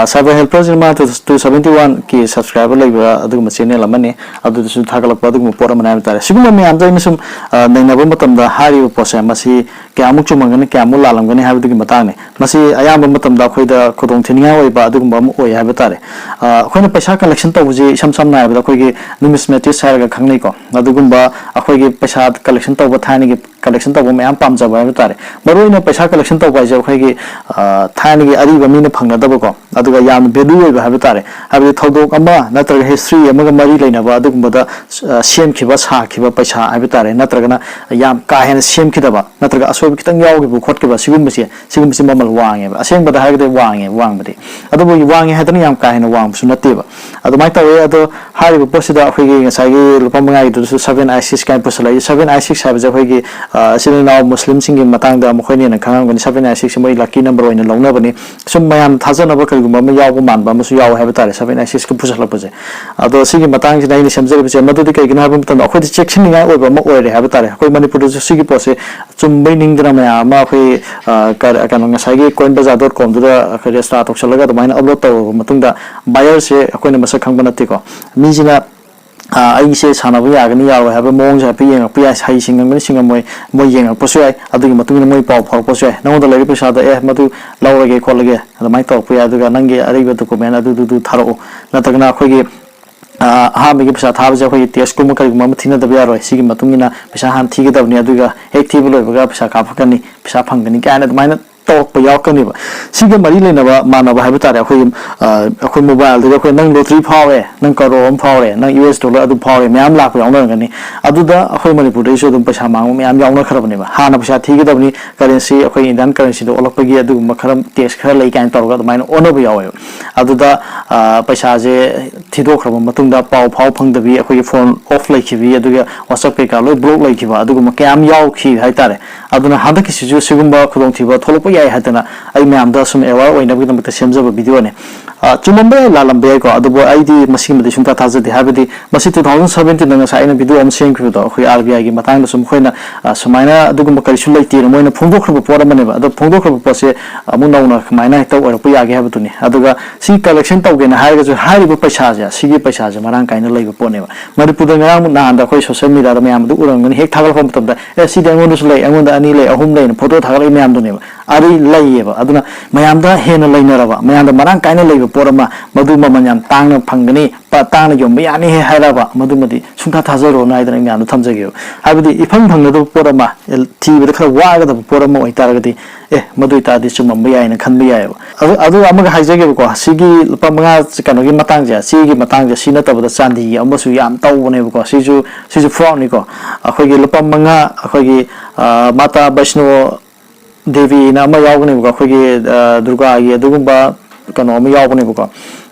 Cyber helperꯁꯤꯅ ꯃꯥ two seventy one K subscriber ꯂꯩꯕ ꯑꯗꯨꯒꯨꯝꯕ ꯆꯦꯅꯦꯜ ꯑꯃꯅꯤ꯫ ꯑꯗꯨꯗꯁꯨ ꯊꯥꯒꯠꯂꯛꯄ ꯑꯗꯨꯒꯨꯝꯕ ꯄꯣꯠ ꯑꯃꯅꯤ ꯍꯥꯏꯕ ꯇꯥꯔꯦ꯫ ꯁꯤꯒꯨꯝꯕ ꯃꯌꯥꯝꯗꯣ ꯑꯩꯅ ꯁꯨꯝ ꯅꯩꯅꯕ ꯃꯇꯝꯗ ꯍꯥꯏꯔꯤꯕ ꯄꯣꯠꯁꯦ ꯃꯁꯤ ꯀꯌꯥꯃꯨꯛ ꯆꯨꯝꯃꯝꯒꯅꯤ, ꯀꯌꯥꯃꯨꯛ ꯂꯥꯜꯂꯝꯒꯅꯤ ꯍꯥꯏꯕꯗꯨꯒꯤ ꯃꯇꯥꯡꯅꯤ꯫ ꯃꯁꯤ ꯑꯌꯥꯝꯕ ꯃꯇꯝꯗ ꯑꯩꯈꯣꯏꯗ ꯈꯨꯗꯣꯡ ꯊꯤꯅꯤꯡꯉꯥꯏ ꯑꯣꯏꯕ ꯑꯗꯨꯒꯨꯝꯕ ꯑꯃ ꯑꯣꯏ ꯍꯥꯏꯕ ꯇꯥꯔꯦ꯫ ꯑꯩꯈꯣꯏꯅ ꯄꯩꯁꯥ collection ꯇꯧꯕꯁꯤ ꯏꯁꯝ ꯁꯝꯅ ꯍꯥꯏꯔꯕꯗ ꯑꯩꯈꯣꯏꯒꯤ numismatist ꯍꯥꯏꯔꯒ ꯈꯪꯅꯩꯀꯣ꯫ ꯑꯗꯨꯒꯨꯝꯕ ꯑꯩꯈꯣꯏꯒꯤ ꯄꯩꯁꯥ collection ꯇꯧꯕ, ꯊꯥꯏꯅꯒꯤ collection ꯇꯧꯕ ꯃꯌꯥꯝ ꯄꯥꯝꯖꯕ ꯍꯥꯏꯕ ꯇꯥꯔꯦ꯫ ꯃꯔꯨꯑꯣꯏꯅ ꯄꯩꯁꯥ collection ꯇꯧꯕ ꯍꯥꯏꯁꯦ ꯑꯩꯈꯣꯏꯒꯤ ꯊꯥꯏꯅꯒꯤ ꯑꯔꯤꯕ ꯃꯤꯅ ꯐꯪꯅꯗꯕꯀꯣ, ꯑꯗꯨꯒ ꯌꯥꯝꯅ value ꯑꯣꯏꯕ ꯍꯥꯏꯕ ꯇꯥꯔꯦ꯫ ꯍꯥꯏꯕꯗꯤ ꯊꯧꯗꯣꯛ ꯑꯃ ꯅꯠꯇ꯭ꯔꯒ history ꯑꯃꯒ ꯃꯔꯤ ꯂꯩꯅꯕ ꯑꯗꯨꯒꯨꯝꯕꯗ ꯁꯦꯝꯈꯤꯕ, ꯁꯥꯈꯤꯕ ꯄꯩꯁꯥ ꯍꯥꯏꯕ ꯇꯥꯔꯦ, ꯅꯠꯇ꯭ꯔꯒꯅ ꯌꯥꯝ ꯀꯥ ꯍꯦꯟꯅ ꯁꯦꯝꯈꯤꯗꯕ ꯅꯠꯇ꯭ꯔꯒ ꯑꯁꯣꯏꯕ ꯈꯤꯇꯪ ꯌꯥꯎꯈꯤꯕ ꯈꯣꯠꯈꯤꯕ, ꯁꯤꯒꯨꯝꯕꯁꯦ ꯁꯤꯒꯨꯝꯕꯁꯤ ꯃꯃꯜ ꯋꯥꯡꯉꯦꯕ꯫ ꯑꯁꯦꯡꯕꯗ ꯍꯥꯏꯔꯒꯗꯤ ꯋꯥꯡꯉꯦ, ꯋꯥꯡꯕꯗꯤ꯫ ꯑꯗꯨꯕꯨ ꯋꯥꯡꯉꯦ ꯍꯥꯏꯗꯅ ꯌꯥꯝ ꯀꯥ ꯍꯦꯟꯅ ꯋꯥꯡꯕꯁꯨ ꯅꯠꯇꯦꯕ꯫ ꯑꯗꯨꯃꯥꯏꯅ ꯇꯧꯋꯦ꯫ ꯑꯗꯣ ꯍꯥꯏꯔꯤꯕ ꯄꯣꯠꯁꯤꯗ ꯑꯩꯈꯣꯏꯒꯤ ꯉꯁꯥꯏꯒꯤ ꯂꯨꯄꯥ ꯃꯉꯥꯒꯤꯗꯨꯗꯁꯨ seven ISIS ꯀꯥꯏꯅ ꯄꯨꯁꯜꯂꯛꯏ꯫ Seven ISIS ꯍꯥꯏꯕꯁꯦ ꯑꯩꯈꯣꯏꯒꯤ ꯏꯆꯤꯜ ꯏꯅꯥꯎ ꯃꯨꯁꯂꯤꯝꯁꯤꯡꯒꯤ ꯃꯇꯥꯡꯗ ꯃꯈꯣꯏꯅ ꯍꯦꯟꯅ ꯈꯪꯉꯝꯒꯅꯤ꯫ Seven ISISꯁꯦ ꯃꯣꯏ lucky number ꯑꯣꯏꯅ ꯂꯧꯅꯕꯅꯤ꯫ ꯁꯨꯝ ꯃꯌꯥꯝ ꯊꯥꯖꯅꯕ ꯀꯔꯤꯒꯨꯝꯕ ꯑꯃ ꯌꯥꯎꯕ ꯃꯥꯟꯕ ꯑꯃꯁꯨ ꯌꯥꯎꯋꯦ ꯍꯥꯏꯕ ꯇꯥꯔꯦ, seven ISISꯀ ꯄꯨꯁꯜꯂꯛꯄꯁꯦ꯫ ꯑꯗꯣ ꯁꯤꯒꯤ ꯃꯇꯥꯡꯁꯤꯗ ꯑꯩꯅ ꯁꯦꯝꯖꯔꯤꯕꯁꯦ ꯃꯗꯨꯗꯤ ꯀꯩꯒꯤꯅꯣ ꯍꯥꯏꯕ ꯃꯇꯝꯗ ꯑꯩꯈꯣꯏꯗ ꯆꯦꯛꯁꯤꯟꯅꯤꯡꯉꯥꯏ ꯑꯣꯏꯕ ꯑꯃ ꯑꯣꯏꯔꯦ ꯍꯥꯏꯕ ꯇꯥꯔꯦ꯫ ꯑꯩꯈꯣꯏ ꯃꯅꯤꯄꯨꯔꯗꯁꯨ ꯁꯤꯒꯤ ꯄꯣꯠꯁꯦ ꯆꯨꯝꯕꯩ ꯅꯤꯡꯗꯅ ꯃꯌꯥꯝ ꯑꯃ ꯑꯩꯈꯣꯏ ꯀꯩꯅꯣ ꯉꯁꯥꯏꯒꯤ coin bazaar dot comꯗꯨꯗ ꯑꯩꯈꯣꯏ register ꯇꯧꯁꯜꯂꯒ ꯑꯗꯨꯃꯥꯏꯅ upload ꯇꯧꯔꯕ ꯃꯇꯨꯡꯗ buyerꯁꯦ ꯑꯩꯈꯣꯏꯅ ꯃꯁꯛ ꯈꯪꯕ ꯅꯠꯇꯦꯀꯣ꯫ ꯃꯤꯁꯤꯅ ꯑꯩꯁꯦ ꯁꯥꯟꯅꯕ ꯌꯥꯒꯅꯤ ꯌꯥꯔꯣꯏ ꯍꯥꯏꯕ ꯃꯑꯣꯡꯁꯦ ꯍꯥꯏꯐꯦꯠ ꯌꯦꯡꯉꯛꯄ ꯌꯥꯏ꯫ ꯍꯩ ꯁꯤꯡꯉꯝꯒꯅꯤ ꯁꯤꯡꯉꯝꯃꯣꯏ ꯃꯣꯏ ꯌꯦꯡꯉꯛꯄꯁꯨ ꯌꯥꯏ꯫ ꯑꯗꯨꯒꯤ ꯃꯇꯨꯡ ꯏꯟꯅ ꯃꯣꯏ ꯄꯥꯎ ꯐꯥꯎꯔꯛꯄꯁꯨ ꯌꯥꯏ꯫ ꯅꯉꯣꯟꯗ ꯂꯩꯔꯤꯕ ꯄꯩꯁꯥꯗꯣ ꯑꯦ ꯃꯗꯨ ꯂꯧꯔꯒꯦ ꯈꯣꯠꯂꯒꯦ ꯑꯗꯨꯃꯥꯏꯅ ꯇꯧꯔꯛꯄ ꯌꯥꯏ꯫ ꯑꯗꯨꯒ ꯅꯪꯒꯤ ꯑꯔꯤꯕ document ꯑꯗꯨꯗꯨꯗꯨ ꯊꯥꯔꯛꯎ꯫ ꯅꯠꯇ꯭ꯔꯒꯅ ꯑꯩꯈꯣꯏꯒꯤ ꯑꯍꯥꯟꯕꯒꯤ ꯄꯩꯁꯥ ꯊꯥꯕꯁꯦ ꯑꯩꯈꯣꯏꯒꯤ taxꯀꯨꯝꯕ ꯀꯔꯤꯒꯨꯝꯕ ꯑꯃ ꯊꯤꯅꯗꯕ ꯌꯥꯔꯣꯏ꯫ ꯁꯤꯒꯤ ꯃꯇꯨꯡ ꯏꯟꯅ ꯄꯩꯁꯥ ꯍꯥꯟꯅ ꯊꯤꯒꯗꯕꯅꯤ꯫ ꯑꯗꯨꯒ ꯍꯦꯛ ꯊꯤꯕ ꯂꯣꯏꯕꯒ ꯄꯩꯁꯥ ꯀꯥꯞꯄꯛꯀꯅꯤ, ꯄꯩꯁꯥ ꯐꯪꯒꯅꯤ ꯀꯥꯏꯅ ꯑꯗꯨꯃꯥꯏꯅ ꯇꯧꯔꯛꯄ ꯌꯥꯎꯔꯛꯀꯅꯦꯕ꯫ ꯁꯤꯒ ꯃꯔꯤ ꯂꯩꯅꯕ ꯃꯥꯟꯅꯕ ꯍꯥꯏꯕ ꯇꯥꯔꯦ, ꯑꯩꯈꯣꯏ, ꯑ, ꯑꯩꯈꯣꯏ ꯃꯣꯕꯥꯏꯜꯗꯒꯤ ꯑꯩꯈꯣꯏ ꯅꯪ ꯂꯣꯇ꯭ꯔꯤ ꯐꯥꯎꯔꯦ, ꯅꯪ ꯀꯔꯣꯔ ꯑꯃ ꯐꯥꯎꯔꯦ, ꯅꯪ ꯌꯨ ꯑꯦꯁ ꯗꯣꯂꯔ ꯑꯗꯨ ꯐꯥꯎꯔꯦ, ꯃꯌꯥꯝ ꯂꯥꯛꯄ ꯌꯥꯎꯅꯔꯝꯒꯅꯤ꯫ ꯑꯗꯨꯗ ꯑꯩꯈꯣꯏ ꯃꯅꯤꯄꯨꯔꯗꯩꯁꯨ ꯑꯗꯨꯝ ꯄꯩꯁꯥ ꯃꯥꯡꯕ ꯃꯌꯥꯝ ꯌꯥꯎꯅꯈ꯭ꯔꯕꯅꯦꯕ꯫ ꯍꯥꯟꯅ ꯄꯩꯁꯥ ꯊꯤꯒꯗꯕꯅꯤ, ꯀꯔꯦꯟꯁꯤ, ꯑꯩꯈꯣꯏ ꯏꯟꯗꯤꯌꯥꯟ ꯀꯔꯦꯟꯁꯤꯗ ꯑꯣꯜꯂꯛꯄꯒꯤ ꯑꯗꯨꯒꯨꯝꯕ ꯈꯔ ꯇꯦꯛꯁ ꯈꯔ ꯂꯩ ꯀꯥꯏꯅ ꯇꯧꯔꯒ ꯑꯗꯨꯃꯥꯏꯅ ꯑꯣꯟꯅꯕ ꯌꯥꯎꯋꯦꯕ꯫ ꯑꯗꯨꯗ, ꯑ, ꯄꯩꯁꯥꯁꯦ ꯊꯤꯗꯣꯛꯈ꯭ꯔꯕ ꯃꯇꯨꯡꯗ ꯄꯥꯎ ꯐꯥꯎ ꯐꯪꯗꯕꯤ, ꯑꯩꯈꯣꯏꯒꯤ ꯐꯣꯟ ꯑꯣꯐ ꯂꯩꯈꯤꯕꯤ, ꯑꯗꯨꯒ WhatsApp ꯀꯩꯀꯥ ꯂꯣꯏ ꯕ꯭ꯂꯣꯛ ꯂꯩꯈꯤꯕ, ꯑꯗꯨꯒꯨꯝꯕ ꯀꯌꯥꯝ ꯌꯥꯎꯈꯤ ꯍꯥꯏꯇꯥꯔꯦ꯫ ꯑꯗꯨꯅ ꯍꯟꯗꯛꯀꯤꯁꯤꯁꯨ ꯁꯤꯒꯨꯝꯕ ꯈꯨꯗꯣꯡꯊꯤꯕ ꯊꯣꯛꯂꯛꯄ ꯌꯥꯏ ꯍꯥꯏꯗꯅ ꯑꯩ ꯃꯌꯥꯝꯗ ꯁꯨꯝ ꯑꯦꯋꯥꯔ ꯑꯣꯏꯅꯕꯒꯤꯗꯃꯛꯇ ꯁꯦꯝꯖꯕ ꯚꯤꯗꯤꯑꯣꯅꯦ꯫ ꯑ, ꯆꯨꯝꯃꯝꯕ ꯌꯥꯏ, ꯂꯥꯜꯂꯝꯕ ꯌꯥꯏꯀꯣ, ꯑꯗꯨꯕꯨ ꯑꯩꯗꯤ ꯃꯁꯤꯒꯨꯝꯕꯗꯤ ꯁꯨꯡꯊꯥ ꯊꯥꯖꯗꯦ꯫ ꯍꯥꯏꯕꯗꯤ ꯃꯁꯤ two thousand seventeen ꯉꯁꯥꯏ ꯑꯩꯅ ꯚꯤꯗꯤꯑꯣ ꯑꯃ ꯁꯦꯝꯈꯤꯕꯗꯣ, ꯑꯩꯈꯣꯏ ꯑꯥꯔ ꯕꯤ ꯑꯥꯏꯒꯤ ꯃꯇꯥꯡꯗꯁꯨ ꯃꯈꯣꯏꯅ, ꯑ, ꯁꯨꯃꯥꯏꯅ ꯑꯗꯨꯒꯨꯝꯕ ꯀꯔꯤꯁꯨ ꯂꯩꯇꯦꯅ ꯃꯣꯏꯅ ꯐꯣꯡꯗꯣꯛꯈ꯭ꯔꯕ ꯄꯣꯠ ꯑꯃꯅꯦꯕ꯫ ꯑꯗꯣ ꯐꯣꯡꯗꯣꯛꯈ꯭ꯔꯕ ꯄꯣꯠꯁꯦ ꯑꯃꯨꯛ ꯅꯧꯅ ꯀꯃꯥꯏꯅ ꯍꯦꯛꯇ ꯑꯣꯏꯔꯛꯄ ꯌꯥꯒꯦ ꯍꯥꯏꯕꯗꯨꯅꯤ꯫ ꯑꯗꯨꯒ ꯁꯤ ꯀꯔꯦꯛꯁꯟ ꯇꯧꯒꯦꯅ ꯍꯥꯏꯔꯒꯁꯨ ꯍꯥꯏꯔꯤꯕ ꯄꯩꯁꯥꯁꯦ, ꯁꯤꯒꯤ ꯄꯩꯁꯥꯁꯦ ꯃꯔꯥꯡ ꯀꯥꯏꯅ ꯂꯩꯕ ꯄꯣꯠꯅꯦꯕ꯫ ꯃꯅꯤꯄꯨꯔꯗ ꯉꯔꯥꯡ ꯅꯍꯥꯟꯗ ꯑꯩꯈꯣꯏ ꯁꯣꯁꯦꯜ ꯃꯤꯗꯤꯌꯥꯗ ꯃꯌꯥꯝ ꯑꯗꯨ ꯎꯔꯝꯒꯅꯤ, ꯍꯦꯛ ꯊꯥꯒꯠꯂꯛꯄ ꯃꯇꯝꯗ, "ꯑꯦ, ꯁꯤꯗꯤ ꯑꯩꯉꯣꯟꯗꯁꯨ ꯂꯩ, ꯑꯩꯉꯣꯟꯗ ꯑꯅꯤ ꯂꯩ, ꯑꯍꯨꯝ ꯂꯩꯅ" ꯐꯣꯇꯣ ꯊꯥꯒꯠꯂꯛꯏ ꯃꯌꯥꯝꯗꯨꯅꯦꯕ꯫ ꯑꯗꯨ ꯂꯩꯌꯦꯕ꯫ ꯑꯗꯨꯅ ꯃꯌꯥꯝꯗ ꯍꯦꯟꯅ ꯂꯩꯅꯔꯕ, ꯃꯌꯥꯝꯗ ꯃꯔꯥꯡ ꯀꯥꯏꯅ ꯂꯩꯕ ꯄꯣꯠ ꯑꯃ, ꯃꯗꯨ ꯃꯃꯜ ꯌꯥꯝ ꯇꯥꯡꯅ ꯐꯪꯒꯅꯤ, ꯄ-, ꯇꯥꯡꯅ ꯌꯣꯟꯕ ꯌꯥꯅꯤ ꯍꯦ ꯍꯥꯏꯔꯕ, ꯃꯗꯨꯃꯗꯤ ꯁꯨꯡꯊꯥ ꯊꯥꯖꯔꯨꯔꯅꯨ ꯍꯥꯏꯗꯅ ꯑꯩ ꯃꯌꯥꯝꯗ ꯊꯝꯖꯒꯦꯕ꯫ ꯍꯥꯏꯕꯗꯤ ꯏꯐꯪ ꯐꯪꯒꯗꯕ ꯄꯣꯠ ꯑꯃ, ꯑꯦ, ꯊꯤꯕꯗ ꯈꯔ ꯋꯥꯒꯗꯕ ꯄꯣꯠ ꯑꯃ ꯑꯣꯏꯇꯥꯔꯒꯗꯤ, ꯑꯦ, ꯃꯗꯨ ꯑꯣꯏꯇꯥꯔꯗꯤ ꯆꯨꯝꯃꯝꯕ ꯌꯥꯏꯅ ꯈꯟꯕ ꯌꯥꯏꯑꯕ꯫ ꯑꯗꯨ, ꯑꯗꯨꯒ ꯑꯃꯒ ꯍꯥꯏꯖꯒꯦꯕꯀꯣ, ꯁꯤꯒꯤ ꯂꯨꯄꯥ ꯃꯉꯥ ꯀꯩꯅꯣꯒꯤ ꯃꯇꯥꯡꯁꯦ, ꯆꯦꯒꯤ ꯃꯇꯥꯡꯁꯦ, ꯁꯤ ꯅꯠꯇꯕꯗ ꯆꯥꯟꯗꯤꯒꯤ ꯑꯃꯁꯨ ꯌꯥꯝ ꯇꯧꯕꯅꯦꯕꯀꯣ꯫ ꯁꯤꯁꯨ, ꯁꯤꯁꯨ ꯐ꯭ꯔꯣꯗꯅꯤꯀꯣ꯫ ꯑꯩꯈꯣꯏꯒꯤ ꯂꯨꯄꯥ ꯃꯉꯥ, ꯑꯩꯈꯣꯏꯒꯤ, ꯑ, ꯃꯥꯇꯥ ꯕꯩꯁꯅꯣ ꯗꯦꯕꯤꯅ ꯑꯃ ꯌꯥꯎꯕꯅꯦꯕꯀꯣ, ꯑꯩꯈꯣꯏꯒꯤ, ꯑ, ꯗꯨꯔꯒꯥꯒꯤ ꯑꯗꯨꯒꯨꯝꯕ ꯀꯩꯅꯣ ꯑꯃ ꯌꯥꯎꯕꯅꯦꯕꯀꯣ꯫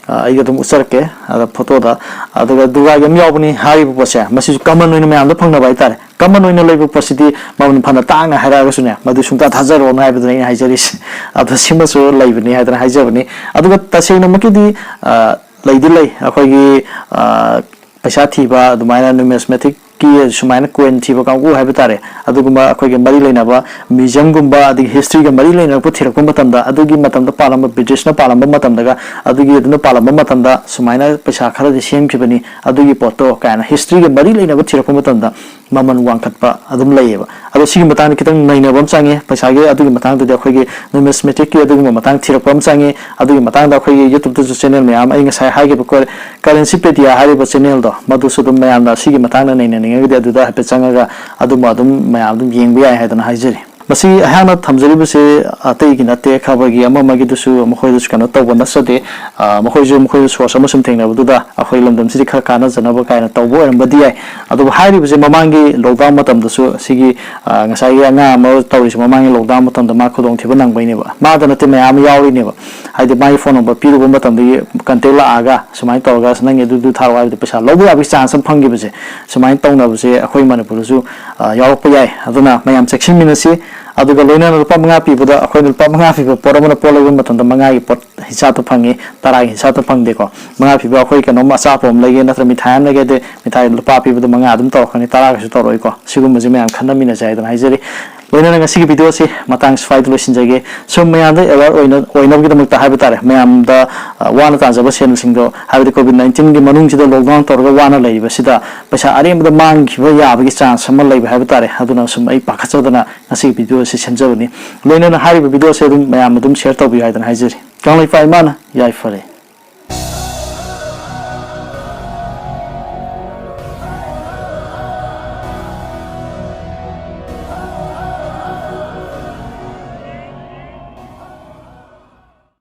ꯑ, ꯑꯩ ꯑꯗꯨꯝ ꯎꯠꯆꯔꯛꯀꯦ, ꯑꯗ ꯐꯣꯇꯣꯗ꯫ ꯑꯗꯨꯒ ꯗꯨꯔꯒꯥꯒꯤ ꯑꯃ ꯌꯥꯎꯕꯅꯤ, ꯍꯥꯏꯔꯤꯕ ꯄꯣꯠꯁꯦ, ꯃꯁꯤꯁꯨ ꯀꯃꯟ ꯑꯣꯏꯅ ꯃꯌꯥꯝꯗ ꯐꯪꯅꯕ ꯍꯥꯏꯇꯥꯔꯦ꯫ ꯀꯃꯟ ꯑꯣꯏꯅ ꯂꯩꯕ ꯄꯣꯠꯁꯤꯗꯤ ꯃꯃꯜ ꯐꯅ ꯇꯥꯡꯅ ꯍꯥꯏꯔꯛꯑꯒꯁꯨꯅꯦ, ꯃꯗꯨ ꯁꯨꯡꯊꯥ ꯊꯥꯖꯔꯣꯅ ꯍꯥꯏꯕꯗꯨꯅ ꯑꯩꯅ ꯍꯥꯏꯖꯔꯤꯁꯦ꯫ ꯑꯗꯣ ꯁꯤꯃꯁꯨ ꯂꯩꯕꯅꯤ ꯍꯥꯏꯗꯅ ꯍꯥꯏꯖꯕꯅꯤ꯫ ꯑꯗꯨꯒ ꯇꯁꯦꯡꯅꯃꯛꯀꯤꯗꯤ, ꯑ, ꯂꯩꯗꯤ ꯂꯩ꯫ ꯑꯩꯈꯣꯏꯒꯤ, ꯑ, ꯄꯩꯁꯥ ꯊꯤꯕ, ꯑꯗꯨꯃꯥꯏꯅ ꯅꯨꯃꯤꯁꯃꯦꯇꯤꯛꯀꯤ ꯁꯨꯃꯥꯏꯅ ꯀꯣꯏꯟ ꯊꯤꯕ ꯀꯥꯡꯕꯨ ꯍꯥꯏꯕ ꯇꯥꯔꯦ, ꯑꯗꯨꯒꯨꯝꯕ ꯑꯩꯈꯣꯏꯒꯤ ꯃꯔꯤ ꯂꯩꯅꯕ ꯃ꯭ꯌꯨꯖꯤꯌꯝꯒꯨꯝꯕ, ꯑꯗꯒꯤ ꯍꯤꯁꯇ꯭ꯔꯤꯒ ꯃꯔꯤ ꯂꯩꯅꯔꯛꯄ ꯊꯤꯔꯛꯄ ꯃꯇꯝꯗ, ꯑꯗꯨꯒꯤ ꯃꯇꯝꯗ ꯄꯥꯜꯂꯝꯕ, ꯕ꯭ꯔꯤꯇꯤꯁꯅ ꯄꯥꯜꯂꯝꯕ ꯃꯇꯝꯗꯒ, ꯑꯗꯨꯒꯤ ꯑꯗꯨꯅ ꯄꯥꯜꯂꯝꯕ ꯃꯇꯝꯗ ꯁꯨꯃꯥꯏꯅ ꯄꯩꯁꯥ ꯈꯔꯗꯤ ꯁꯦꯝꯈꯤꯕꯅꯤ, ꯑꯗꯨꯒꯤ ꯄꯣꯠꯇꯣ ꯀꯥꯏꯅ ꯍꯤꯁꯇ꯭ꯔꯤꯒ ꯃꯔꯤ ꯂꯩꯅꯕ ꯊꯤꯔꯛꯄ ꯃꯇꯝꯗ ꯃꯃꯜ ꯋꯥꯡꯈꯠꯄ ꯑꯗꯨꯝ ꯂꯩꯌꯦꯕ꯫ ꯑꯗꯣ ꯁꯤꯒꯤ ꯃꯇꯥꯡꯗ ꯈꯤꯇꯪ ꯅꯩꯅꯕ ꯑꯃ ꯆꯪꯉꯦ꯫ ꯄꯩꯁꯥꯒꯤ ꯑꯗꯨꯒꯤ ꯃꯇꯥꯡꯗꯗꯤ ꯑꯩꯈꯣꯏꯒꯤ ꯅꯨꯃꯤꯁꯃꯦꯇꯤꯛꯀꯤ ꯑꯗꯨꯒꯨꯝꯕ ꯃꯇꯥꯡ ꯊꯤꯔꯛꯄ ꯑꯃ ꯆꯪꯉꯦ꯫ ꯑꯗꯨꯒꯤ ꯃꯇꯥꯡꯗ ꯑꯩꯈꯣꯏꯒꯤ YouTube-ꯇꯁꯨ ꯆꯦꯅꯦꯜ ꯃꯌꯥꯝ, ꯑꯩ ꯉꯁꯥꯏ ꯍꯥꯏꯈꯤꯕ ꯀꯣꯏ-, ꯀꯔꯦꯟꯁꯤꯄꯦꯗꯤꯌꯥ ꯍꯥꯏꯔꯤꯕ ꯆꯦꯅꯦꯜꯗꯣ, ꯃꯗꯨꯁꯨ ꯑꯗꯨꯝ ꯃꯌꯥꯝꯅ ꯁꯤꯒꯤ ꯃꯇꯥꯡꯗ ꯅꯩꯅꯅꯤꯡꯉꯒꯗꯤ ꯑꯗꯨꯗ ꯍꯥꯏꯐꯦꯠ ꯆꯪꯉꯒ ꯑꯗꯨꯝ, ꯑꯗꯨꯝ ꯃꯌꯥꯝ ꯑꯗꯨꯝ ꯌꯦꯡꯕ ꯌꯥꯏ ꯍꯥꯏꯗꯅ ꯍꯥꯏꯖꯔꯤ꯫ ꯃꯁꯤ ꯑꯩꯍꯥꯛꯅ ꯊꯝꯖꯔꯤꯕꯁꯦ ꯑꯇꯩꯒꯤ ꯅꯠꯇꯦ, ꯈꯕꯔꯒꯤ ꯑꯃ ꯑꯃꯒꯤꯗꯨꯁꯨ ꯃꯈꯣꯏꯗꯁꯨ ꯀꯩꯅꯣ ꯇꯧꯕ ꯅꯠꯆꯗꯦ꯫ ꯑ, ꯃꯈꯣꯏꯁꯨ ꯃꯈꯣꯏꯁꯨ source ꯑꯃ ꯁꯨꯝ ꯊꯦꯡꯅꯕꯗꯨꯗ ꯑꯩꯈꯣꯏ ꯂꯝꯗꯝꯁꯤꯗꯤ ꯈꯔ ꯀꯥꯟꯅꯖꯅꯕ ꯀꯥꯏꯅ ꯇꯧꯕ ꯑꯣꯏꯔꯝꯕꯗꯤ ꯌꯥꯏ꯫ ꯑꯗꯨꯕꯨ ꯍꯥꯏꯔꯤꯕꯁꯦ ꯃꯃꯥꯡꯒꯤ lockdown ꯃꯇꯝꯗꯁꯨ ꯁꯤꯒꯤ, ꯑ, ꯉꯁꯥꯏꯒꯤ ꯑꯉꯥꯡ ꯑꯃ ꯇꯧꯔꯤꯁꯦ ꯃꯃꯥꯡꯒꯤ lockdown ꯃꯇꯝꯗ ꯃꯥ ꯈꯨꯗꯣꯡꯊꯤꯕ ꯅꯪꯕꯩꯅꯦꯕ꯫ ꯃꯥꯗ ꯅꯠꯇꯦ, ꯃꯌꯥꯝ ꯑꯃ ꯌꯥꯎꯔꯤꯅꯦꯕ꯫ ꯍꯥꯏꯗꯤ ꯃꯥꯒꯤ phone number ꯄꯤꯔꯨꯕ ꯃꯇꯝꯗꯒꯤ contact ꯂꯥꯛꯑꯒ ꯁꯨꯃꯥꯏꯅ ꯇꯧꯔꯒ "ꯑꯁ, ꯅꯪꯒꯤ ꯑꯗꯨꯗꯨ ꯊꯥꯔꯛꯑꯣ" ꯍꯥꯏꯕꯗ ꯄꯩꯁꯥ ꯂꯧꯕ ꯌꯥꯕꯒꯤ chance ꯑꯃ ꯐꯪꯈꯤꯕꯁꯦ, ꯁꯨꯃꯥꯏꯅ ꯇꯧꯅꯕꯁꯦ ꯑꯩꯈꯣꯏ ꯃꯅꯤꯄꯨꯔꯗꯁꯨ, ꯑ, ꯌꯥꯎꯔꯛꯄ ꯌꯥꯏ꯫ ꯑꯗꯨꯅ ꯃꯌꯥꯝ ꯆꯦꯛꯁꯤꯟꯃꯤꯟꯅꯁꯤ꯫ ꯑꯗꯨꯒ ꯂꯣꯏꯅꯅ ꯂꯨꯄꯥ ꯃꯉꯥ ꯄꯤꯕꯗ ꯑꯩꯈꯣꯏꯅ ꯂꯨꯄꯥ ꯃꯉꯥ ꯄꯤꯕ ꯄꯣꯠ ꯑꯃꯅ ꯄꯣꯠ ꯂꯩꯕ ꯃꯇꯝꯗ ꯃꯉꯥꯒꯤ ꯄꯣꯠ ꯍꯤꯟꯁꯥꯞꯇ ꯐꯪꯉꯤ, ꯇꯔꯥꯒꯤ ꯍꯤꯟꯁꯥꯞꯇ ꯐꯪꯗꯦꯀꯣ꯫ ꯃꯉꯥ ꯄꯤꯕ ꯑꯩꯈꯣꯏ ꯀꯩꯅꯣꯝ ꯑꯆꯥꯄꯣꯠ ꯑꯃ ꯂꯩꯒꯦ ꯅꯠꯇ꯭ꯔꯒ ꯃꯤꯊꯥꯏ ꯑꯃ ꯂꯩꯒꯦ, ꯑꯗꯩ ꯃꯤꯊꯥꯏ ꯂꯨꯄꯥ ꯄꯤꯕꯗ ꯃꯉꯥ ꯑꯗꯨꯝ ꯇꯧꯔꯛꯀꯅꯤ, ꯇꯔꯥ ꯀꯩꯁꯨ ꯇꯧꯔꯛꯑꯣꯏꯀꯣ꯫ ꯁꯤꯒꯨꯝꯕꯁꯦ ꯃꯌꯥꯝ ꯈꯟꯅꯃꯤꯟꯅꯁꯦ ꯍꯥꯏꯗꯅ ꯍꯥꯏꯖꯔꯤ꯫ ꯂꯣꯏꯅꯅ ꯉꯁꯤꯒꯤ video ꯑꯁꯤ ꯃꯇꯥꯡ ꯁ꯭ꯋꯥꯏꯗ ꯂꯣꯏꯁꯤꯟꯖꯒꯦ꯫ ꯁꯨꯝ ꯃꯌꯥꯝꯗ aware ꯑꯣꯏꯅ-, ꯑꯣꯏꯅꯕꯒꯤꯗꯃꯛꯇ ꯍꯥꯏꯕ ꯇꯥꯔꯦ, ꯃꯌꯥꯝꯗ, ꯑ, ꯋꯥꯅ ꯇꯥꯟꯖꯕ ꯁꯦꯜꯁꯤꯡꯗꯣ, ꯍꯥꯏꯕꯗꯤ COVID nineteenꯒꯤ ꯃꯅꯨꯡꯁꯤꯗ lockdown ꯇꯧꯔꯒ ꯋꯥꯅ ꯂꯩꯔꯤꯕꯁꯤꯗ ꯄꯩꯁꯥ ꯑꯔꯦꯝꯕꯗ ꯃꯥꯡꯈꯤꯕ ꯌꯥꯕꯒꯤ chance ꯑꯃ ꯂꯩꯕ ꯍꯥꯏꯕ ꯇꯥꯔꯦ꯫ ꯑꯗꯨꯅ ꯁꯨꯝ ꯑꯩ ꯄꯥꯈꯠꯆꯗꯅ ꯉꯁꯤꯒꯤ video ꯑꯁꯤ ꯁꯦꯝꯖꯕꯅꯤ꯫ ꯂꯣꯏꯅꯅ ꯍꯥꯏꯔꯤꯕ video ꯑꯁꯤ ꯑꯗꯨꯝ ꯃꯌꯥꯝ ꯑꯗꯨꯝ share ꯇꯧꯕꯤꯌꯨ ꯍꯥꯏꯗꯅ ꯍꯥꯏꯖꯔꯤ꯫ ꯀꯪꯂꯩꯄꯥꯛ ꯏꯃꯥꯅ ꯌꯥꯏꯐꯔꯦ꯫